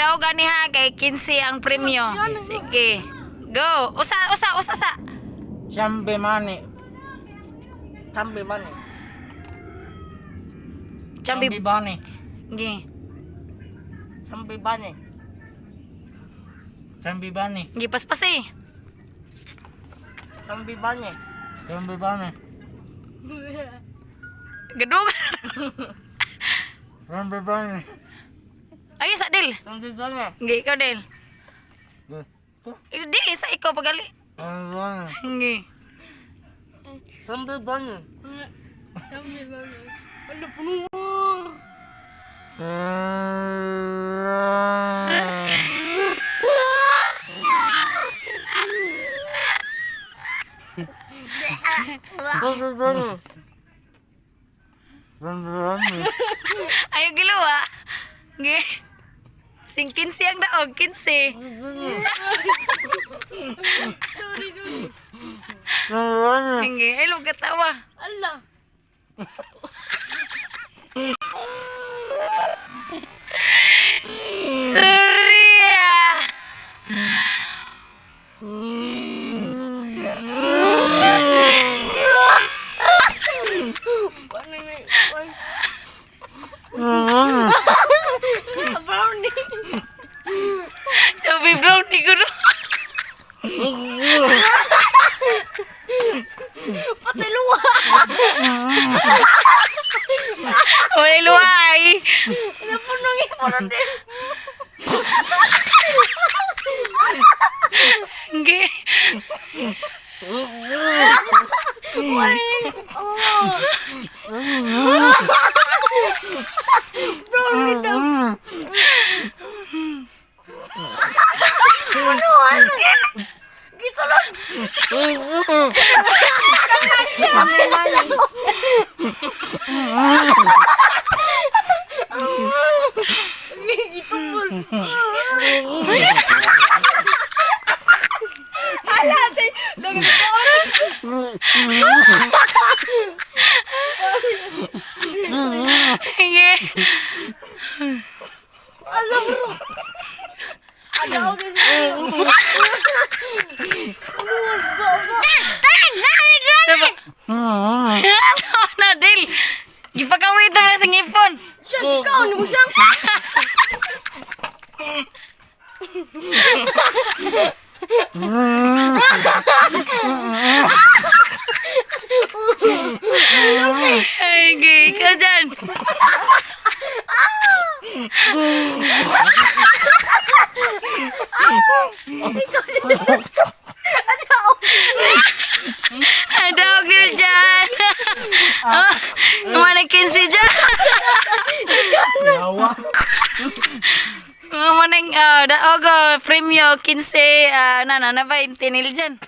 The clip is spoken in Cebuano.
Padaog gani ha kay 15 ang premyo. Sige. Go. Usa usa usa sa. Chambe mani. Chambi mani. Chambi. Chambe bani. Gi. Chambi bani. Chambe bani. Gi paspas eh. Chambi bani. Chambe bani. Gadug. Chambe bani. Ay sa Del. Chambi bani. Gi ikaw Del. Eh, Dili sa ikaw pagali. Chambe bani. Gi. Chambi bani. Chambi bani. Chambe bani. Ayo giluwa. Gi. Sing 15 ang daog, 15. Chambe bani. Sige, ay lugat tawa. Allah. Sorry ah. Brownie. Chubby brownie guro. Patay luwa. Wala luway. Napunong ipuno din. Sige. Brownie daw. Ano? Ano? Gitsulod. Gitumbol. Ala, ate. Lagi na Sige. Alam mo. Ada ako kasi. Saba. Sama na, Dil. Gipakawit na sa ngipon. Siya, ikaw, ni mo siya. Ay, gay. Ikaw dyan. Ang dawag nila dyan. Oh, mga 15 dyan. Yawa. Mga manang, oh, daog, oh, premyo, 15, na, na, na, 20 nil dyan.